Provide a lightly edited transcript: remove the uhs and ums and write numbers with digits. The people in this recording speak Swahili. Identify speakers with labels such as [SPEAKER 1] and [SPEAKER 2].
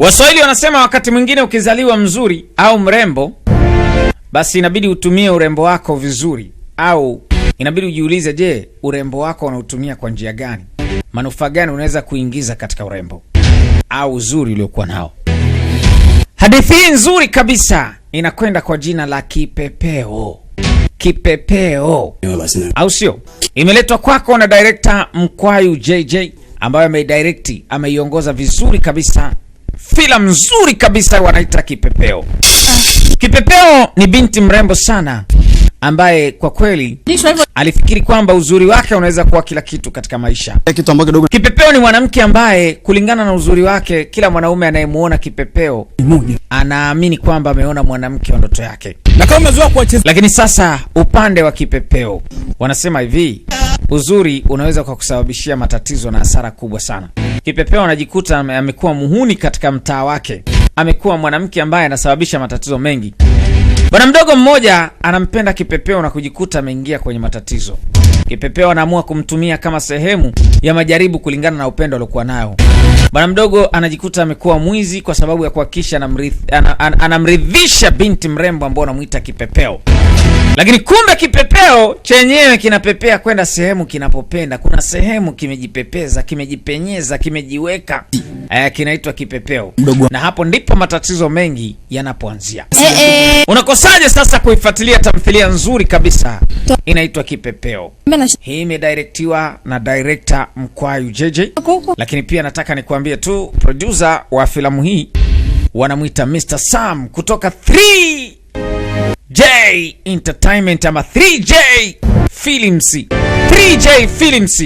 [SPEAKER 1] Waswahili wanasema wakati mwingine ukizaliwa mzuri au mrembo, basi inabidi utumie urembo wako vizuri, au inabidi ujiulize, je, urembo wako unautumia kwa njia gani? Manufaa gani unaweza kuingiza katika urembo au uzuri uliokuwa nao? Hadithi hii nzuri kabisa inakwenda kwa jina la Kipepeo. Kipepeo, au sio? Imeletwa kwako na director Mkwayu JJ ambayo ameidirect, ameiongoza vizuri kabisa filamu nzuri kabisa wanaita Kipepeo. Kipepeo ni binti mrembo sana ambaye kwa kweli alifikiri kwamba uzuri wake unaweza kuwa kila kitu katika maisha.
[SPEAKER 2] Kitu ambacho kidogo
[SPEAKER 1] Kipepeo ni mwanamke ambaye kulingana na uzuri wake, kila mwanaume anayemuona Kipepeo
[SPEAKER 2] moja.
[SPEAKER 1] Anaamini kwamba ameona mwanamke wa ndoto yake.
[SPEAKER 2] Na kama umezoea kuwacheza
[SPEAKER 1] Lakini sasa upande wa Kipepeo wanasema hivi, uzuri unaweza kwa kusababishia matatizo na hasara kubwa sana. Kipepeo anajikuta amekuwa muhuni katika mtaa wake, amekuwa mwanamke ambaye anasababisha matatizo mengi. Bwana mdogo mmoja anampenda Kipepeo na kujikuta ameingia kwenye matatizo. Kipepeo anaamua kumtumia kama sehemu ya majaribu kulingana na upendo aliokuwa nayo. Bwana mdogo anajikuta amekuwa mwizi kwa sababu ya kuhakikisha anamridhisha binti mrembo ambao anamuita Kipepeo. Lakini kumbe kipepeo chenyewe kinapepea kwenda sehemu kinapopenda. Kuna sehemu kimejipepeza, kimejipenyeza, kimejiweka, kinaitwa kipepeo,
[SPEAKER 2] Mdogo.
[SPEAKER 1] Na hapo ndipo matatizo mengi yanapoanzia.
[SPEAKER 3] Eh, eh.
[SPEAKER 1] Unakosaje sasa kuifuatilia tamthilia nzuri kabisa inaitwa Kipepeo?
[SPEAKER 3] Mbona
[SPEAKER 1] Hii imedirectiwa na director Mkwayu JJ,
[SPEAKER 3] huko?
[SPEAKER 1] Lakini pia nataka nikuambie tu producer wa filamu hii wanamwita Mr. Sam kutoka 3J Entertainment ama 3J Films. 3J Films.